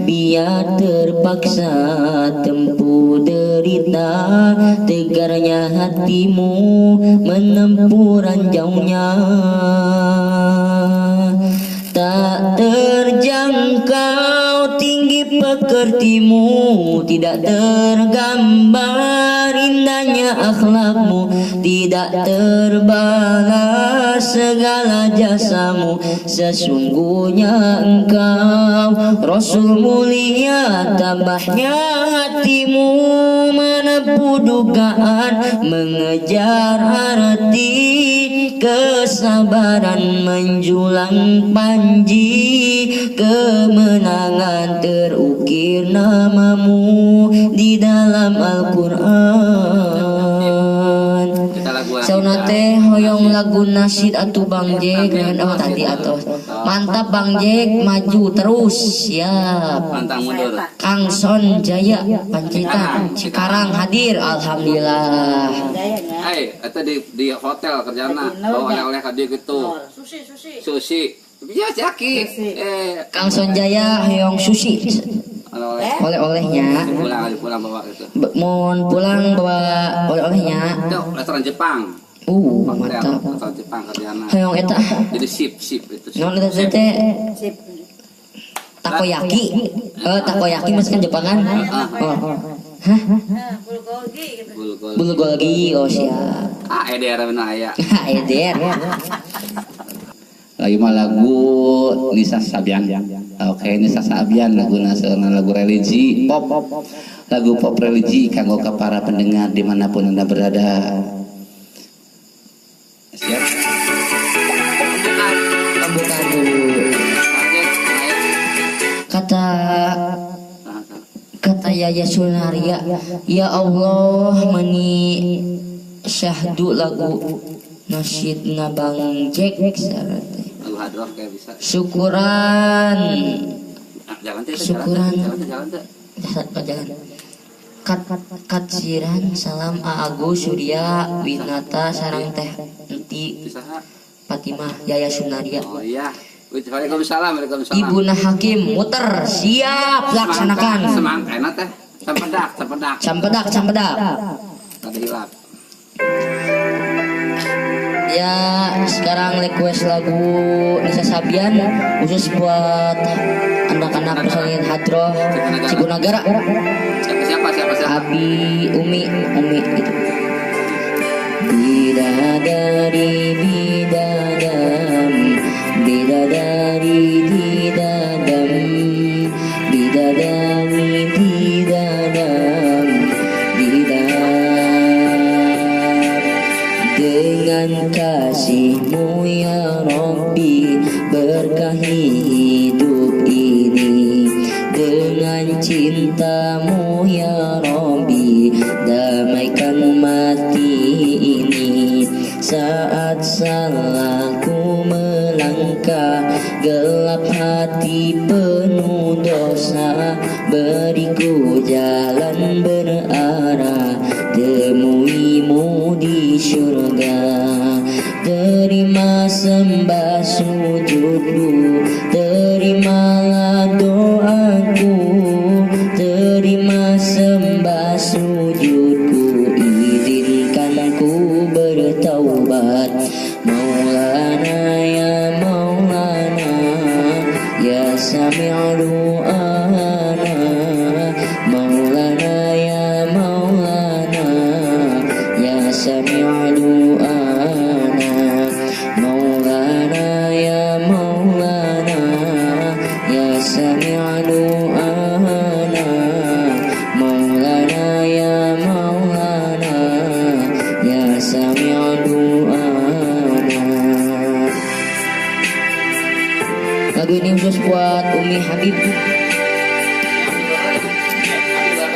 biar terpaksa tempuh derita, tegarnya hatimu menempuh ranjaunya. Tak terjangkau tinggi pekertimu, tidak tergambar indahnya akhlakmu, tidak terbalas segala jasamu. Sesungguhnya engkau Rasul mulia, tambahnya hatimu menempuh dugaan, mengejar arti kesabaran, menjulang panji kemenangan, terukir namamu di dalam Al-Quran. Sauna teh hoyong lagu nasid atuh Bang Jack, oh tadi atuh. Mantap Bang Jack, maju terus, siap. Pantang mundur. Kang Son Jaya Pancitan Cikarang hadir, alhamdulillah. Hai, eta di hotel kerjana, bawa oleh-oleh ka dieu gitu. Sushi, sushi. Sushi. Iya, Jaki. Kang Son Jaya hoyong sushi. Oleh-oleh. Oleh-olehnya. Pulang, pulang bawa itu. Mohon pulang bawa oleh-olehnya. Itu restoran Jepang. Mantap. Restoran Jepang kerjana. Hoyong eta. Jadi sip sip itu. Non eta teh takoyaki. Takoyaki masakan Jepangan. Oh. Hah? Bulgogi gitu. Bulgogi. Bulgogi, oh siap. Ah, EDR benar aya. EDR. Lagi mah lagu Nissa Sabyan. Oke, Nissa Sabyan lagu nasional, lagu religi pop, lagu pop religi kanggo ka para pendengar dimanapun Anda berada. Siap. Pembukaan dulu. Kata kata Yaya Sunaria, ya Allah meni syahdu lagu nasyidna Bang Jack. Lagu hadroh kayak bisa. Syukuran. Jalan teh, syukuran. Jalan teh, jalan teh. Jalan. Kat katsiran salam Agus Surya Winata sarang teh Enti Fatimah Yaya Sunaria. Oh iya. Waalaikumsalam, waalaikumsalam. Ibuna Hakim muter siap laksanakan. Semangka enak teh. Cempedak, cempedak. Cempedak, cempedak. Tadi hilap. Ya, sekarang request lagu Nissa Sabyan khusus buat anak-anak personil Hadroh Cipunagara. Siapa siapa siapa? Abi, Umi, Umi gitu. Bidadari bidadam, bidadari di dadam, bidadari di dadam, bidadam. Dengan kasihmu ya Rabbi berkahi hidup ini, dengan cintamu ya Rabbi damaikan mati ini. Saat salahku melangkah, gelap hati penuh dosa, beriku jalan berarah temuimu di syurga. Terima sembah sujudku, terimalah doaku, terima sembah sujudku, izinkan ku bertaubat. Maulana ya Maulana, ya Sami' doana. Maulana ya Maulana, ya Sami' doana. Maulana ya Maulana, ya Sami' doana. Maulana ya Maulana, ya Sami' doana. Lagu ini khusus buat Umi Habib.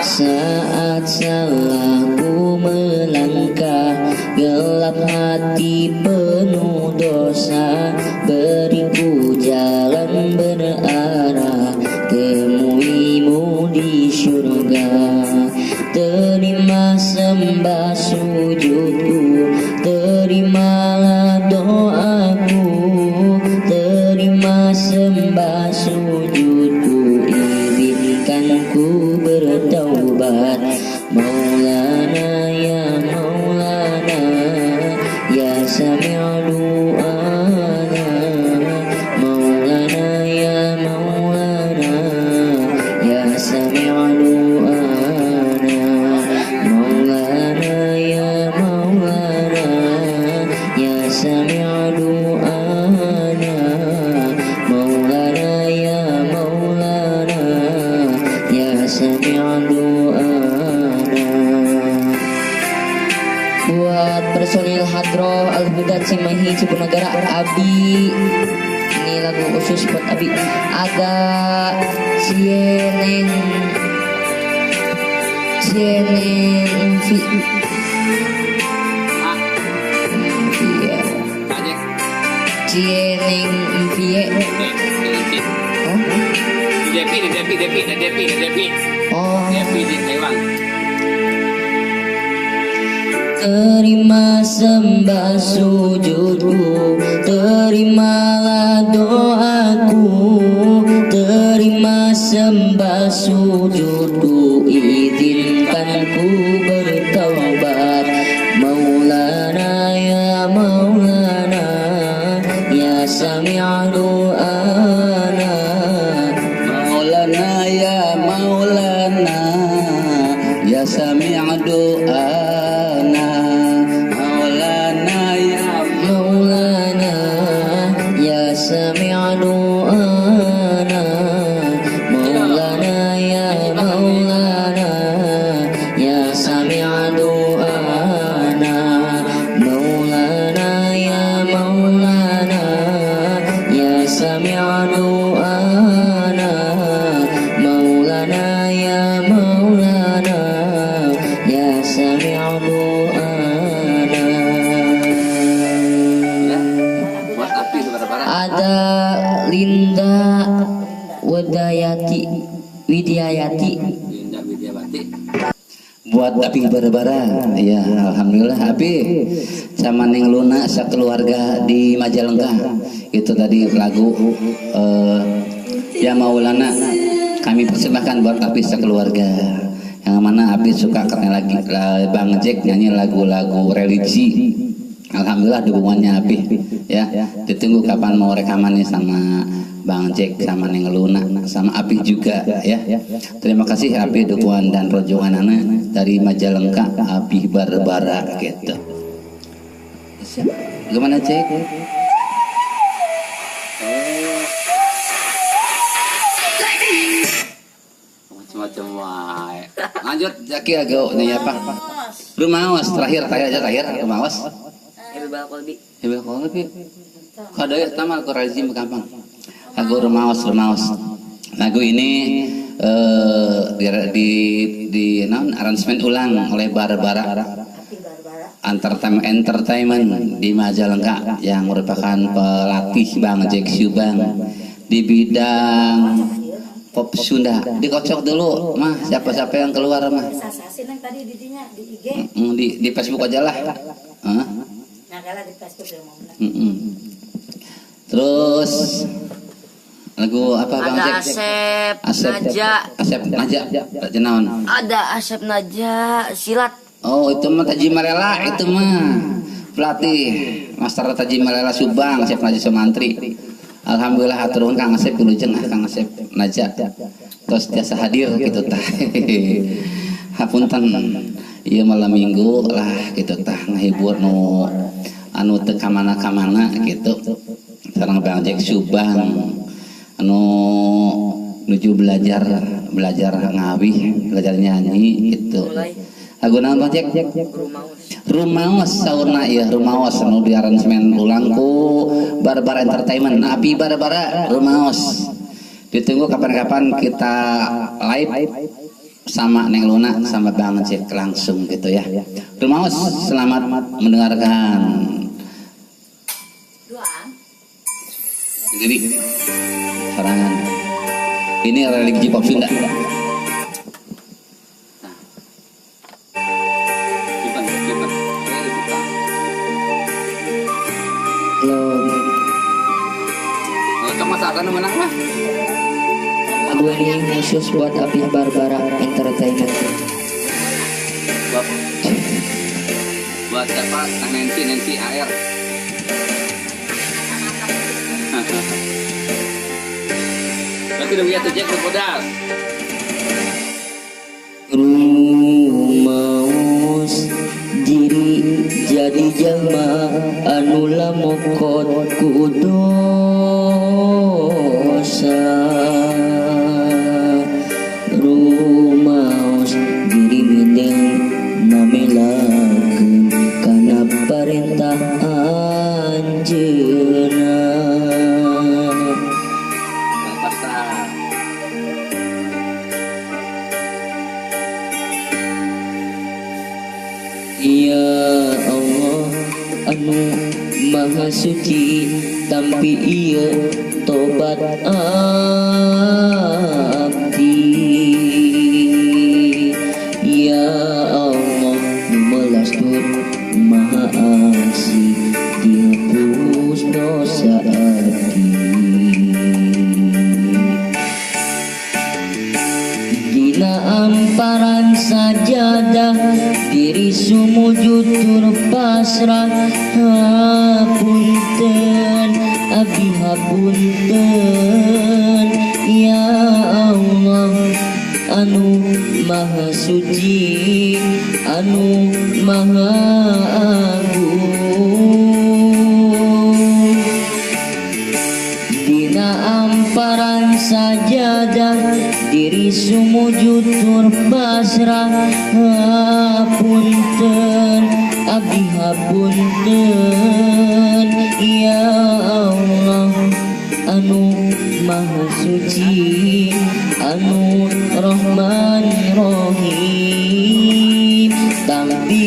Saat salahku melangkah, gelap hati penuh dosa, beriku jalan berarah temuimu di syurga. Terima sembah sujudku, terimalah doaku, terima sembah sujudku, izinkan ku bertaubat. Maulana ya Maulana, ya Sami' doana. Maulana ya Maulana, ya Sami' doana. Maulana ya Maulana, ya Sami' doana. Maulana ya Maulana, ya Sami' doana. Buat personil Hadroh Al-Huda Cimahi Cipunagara, Abi, ini lagu khusus buat Abi. Ada Cieneng Cieneng V. Iya. Cieneng V. Hah? Depi, Depi, Depi, Depi, Depi. Oh. Depi di Taiwan. Terima sembah sujudku, terimalah doaku, terima sembah sujudku. Maulana ya sami' doana. Maulana ya Maulana ya sami' doana. Maulana ya Maulana ya sami' doana. Maulana ya Maulana ya sami' doana. Maulana ya Maulana ya sami' doana. Maulana ya Maulana ya sami' doana. Ya. Buat api bara-bara. Ada Linda Wedayati Widiayati. Linda Widiawati. Buat Api Barbara, ya alhamdulillah Api sama Neng Luna sekeluarga di Majalengka. Itu tadi lagu Ya Maulana kami persembahkan buat Api sekeluarga. Yang mana Api suka karena lagi Bang Jack nyanyi lagu-lagu religi. Alhamdulillah dukungannya Api ya. Ditunggu kapan mau rekamannya sama Bang Jack, sama Neng Luna, sama Api juga ya. Terima kasih Api dukungan dan rojongan anak dari Majalengka, Api Barbara gitu. Siap. Gimana Jack? Macam-macam wae. Lanjut Jaki agak nih apa? Rumaos terakhir terakhir aja terakhir Rumaos. Ibal Kolbi. Ibal Kolbi. Kada ya tamal ku rezim gampang. Lagu Rumaos Rumaos. Lagu ini di naon aransemen ulang oleh Barbara Entertainment di Majalengka yang merupakan pelatih Bang Jack Subang di bidang pop Sunda. Dikocok dulu mah siapa-siapa yang keluar mah. Tadi didinya di IG. Di Facebook aja lah. Hah? Di Facebook ya, Terus lagu apa Bang Ada Jack? Asep, Asep Naja. Asep Naja. Naon? Ada Asep Naja silat. Oh, itu mah Taji Malela itu mah. Pelatih Master Taji Malela Subang, Asep Naja Sumantri. Alhamdulillah hatur nuhun Kang Asep wilujeng ah Kang Asep Naja. Terus tiasa hadir gitu tah. Hapunten ieu malam minggu lah gitu tah ngahibur nu anu teu kamana-kamana gitu. Sareng Bang Jack Subang anu nuju belajar belajar ngawih, belajar nyanyi gitu. Lagu naon Bang Jack? Rumaos saurna ieu Rumaos anu diaransemen ulang ku Barbara Entertainment. Nah, Api Barbara Rumaos. Ditunggu kapan-kapan kita live sama Neng Luna sama Bang Jack langsung gitu ya. Rumaos selamat mendengarkan. Jadi serangan ini religi pop Sunda. Nah. Simpan, simpan. Buka. Kalau masa akan menang mah. Lagu ini khusus buat Api Barbara Entertainment. Buat siapa? Nancy, Nancy AR. Berarti udah lihat Jack bodas. Rumaos diri jadi jalma anu lamokot ku dosa. Rumaos diri mindeng mamelakeun kana parentah anjeunna. Ya Allah anu maha suci tampi ieu tobat abdi. Ya Allah nu melas tur maha asih dihapus dosa abdi. Dina amparan sajadah diri sumujud tur pasrah hapunten hapunten ya Allah anu maha suci anu maha agung. Dina amparan sajadah diri sumujud tur pasrah hapunten abdi hapunten ya Allah anu maha suci anu Rahman Rahim. Tampi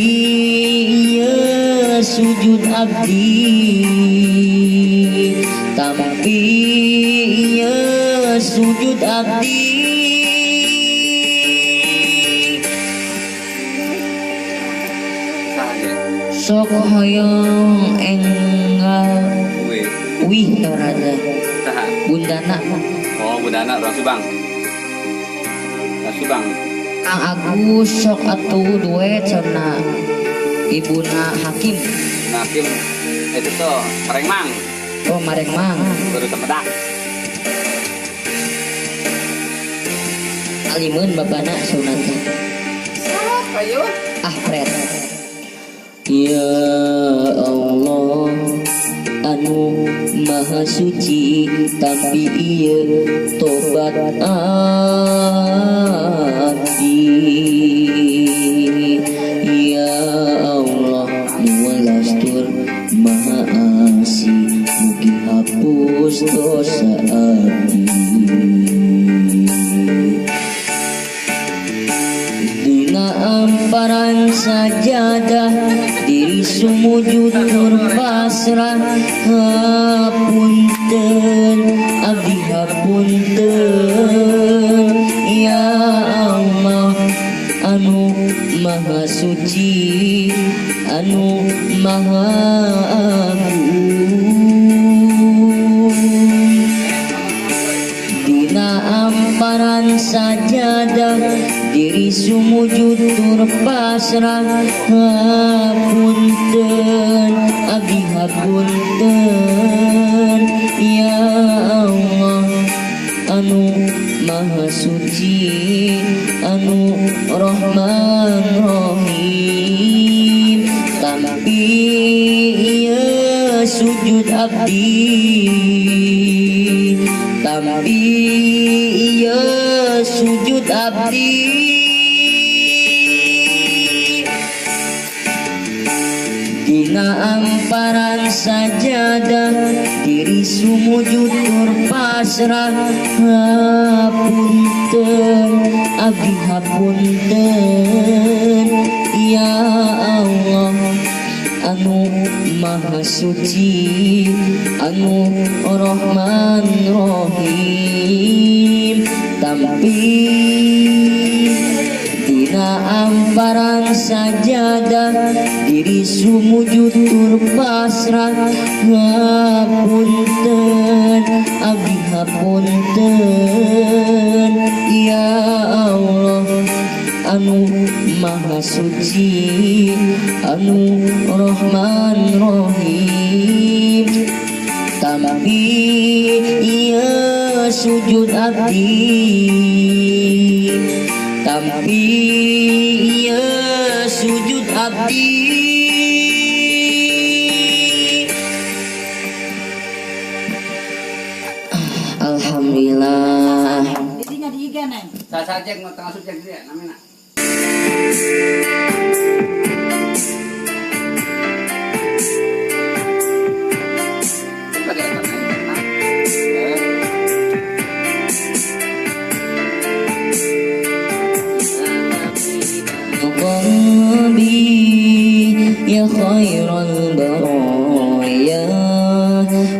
ieu sujud abdi, tampi ieu sujud abdi. Sok hoyong enggal wih raja Bundana. Oh Bundana orang Subang. Orang Subang. Kang Agus sok atuh duet cenah Ibuna Hakim. Hakim itu tuh Marengmang. Oh Marengmang. Baru Semedak. Alimun babana sunat. Sok ayo. Ah pret. Ya Allah anu maha suci tapi ieu tobat abdi. Ya Allah nu lastur maha asih mugi hapus dosa abdi. Dina amparan sajadah diri sumujud tur pasrah hapunten abdi hapunten ya Allah anu maha suci anu maha agung. Dina amparan sajadah diri sumujud tur pasrah hapunten abdi hapunten ya Allah anu maha suci anu Rahman Rahim. Tampi ieu sujud abdi, tampi ieu sujud abdi. Dina amparan sajadah diri sumujud tur pasrah hapunten abdi hapunten ya Allah anu maha suci anu Rahman Rahim. Tampi dina amparan sajadah diri sumujud tur pasrah hapunten abdi hapunten ya Allah anu maha suci anu Rahman Rahim. Tampi ieu sujud abdi, tampi ieu sujud abdi. Alhamdulillah. Didinya di IG neng. Saya cek mau tengah subjek dia namanya. Ya khairal baraya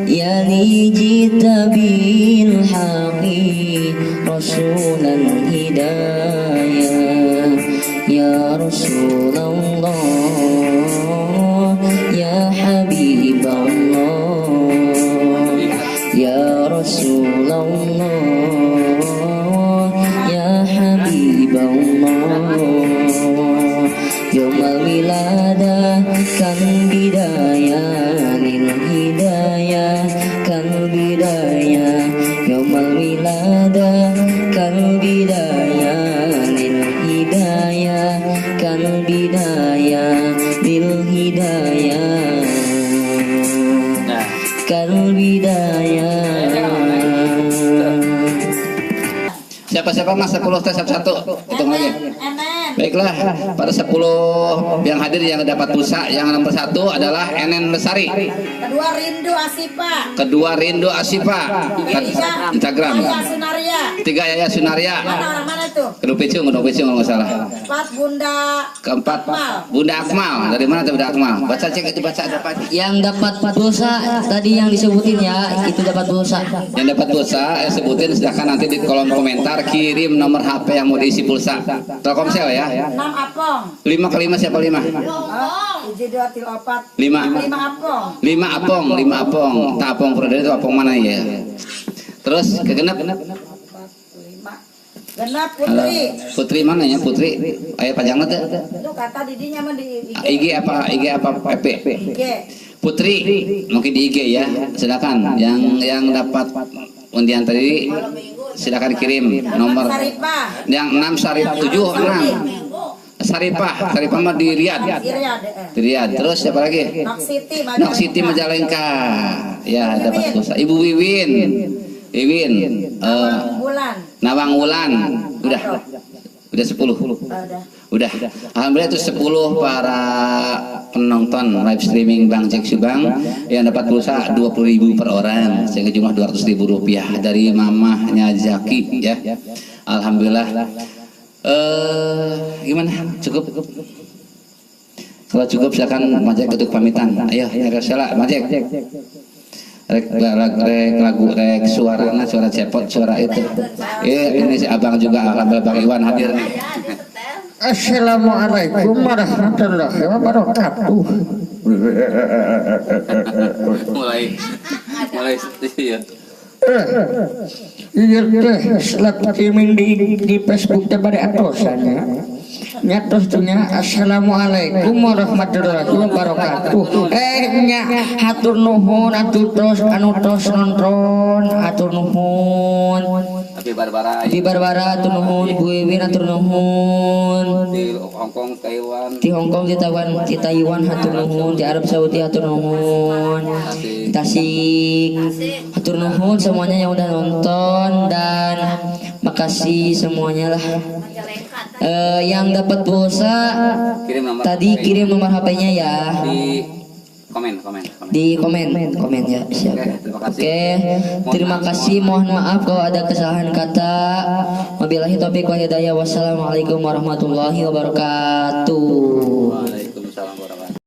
ya li jita bil haqi rasulan hidayah ya Rasulullah ya Habiballah ya Rasulullah ya Habiballah. Yaumal wilada kan bidaya lil hidayah kan bidaya. Kalbidaya. Siapa-siapa Mas 10 tes satu-satu. Hitung lagi. Enen. Baiklah, pada 10 yang hadir yang dapat pulsa, yang nomor 1 adalah Enen Lesari. Kedua Rindu Asipa. Kedua Rindu Asipa. Tiga Instagram. Yaya Sunaria. 3 Yaya Sunaria. Mana orang mana itu? Kedua Picung, Kedua Picung kalau nggak salah. 4 Bunda Keempat Akmal. Bunda Akmal. Dari mana tuh Bunda Akmal? Baca cek itu, baca dapat. Yang dapat pulsa tadi yang disebutin ya, itu dapat pulsa. Yang dapat pulsa, sebutin silahkan nanti di kolom komentar kirim nomor HP yang mau diisi pulsa. Telkomsel ya. 6 Apong. 5 ke 5 siapa 5? 1 2 3 4 5. 5 Apong. 5 Apong, 5 Apong. Tak Apong Purwodadi itu Apong mana ya? Terus kegenap. 5. Genap Putri. Halo. Putri mana ya Putri? Ayo panjangnya tuh. Itu kata didinya mah di IG. IG apa? IG apa PP? IG. Putri mungkin di IG ya. Silakan yang dapat undian tadi silakan kirim nomor. Saripah. Yang 6 Sarip 7 6. Saripah, Saripah mah di Riyadh. Riyadh. Di Riyadh. Terus siapa lagi? Nok City Majalengka. Nok City Majalengka. Ya, dapat pulsa. Ibu Wiwin. Wiwin. Nawang Wulan. Nawang Wulan. Udah. Udah 10. Udah. Alhamdulillah itu 10 para penonton live streaming Bang Jack Subang yang dapat pulsa 20.000 per orang, sehingga jumlah 200.000 rupiah dari mamahnya Zaki ya. Alhamdulillah. Gimana? Cukup? Kalau cukup silakan Bang Jack untuk pamitan. Ayo, Sela, Bang Jack. Rek lagu, rek suarana, suara cepot, suara itu. Ini si abang juga, alhamdulillah Bang Iwan hadir nih. Assalamualaikum warahmatullahi wabarakatuh. Mulai iya. Iya teh live streaming di Facebook teh bade atosan nya. Nyatos teh nya assalamualaikum warahmatullahi wabarakatuh. Nya hatur nuhun atuh tos anu tos nonton hatur nuhun. Abi Barbara. Abi Barbara hatur nuhun, Bu Wiwin hatur nuhun. Di Hong Kong, Taiwan. Di Hong Kong, di Taiwan, hatur nuhun, di Arab Saudi hatur nuhun. Tasik. Hatur nuhun semuanya yang udah nonton dan makasih semuanya lah. Yang dapat pulsa kirim nomor tadi HP. Kirim nomor HP-nya ya. Di komen. Di komen ya, siap. Oke, terima kasih. Oke, terima kasih. Mohon maaf kalau ada kesalahan kata. Wabillahi taufiq wal hidayah. Wassalamualaikum warahmatullahi wabarakatuh.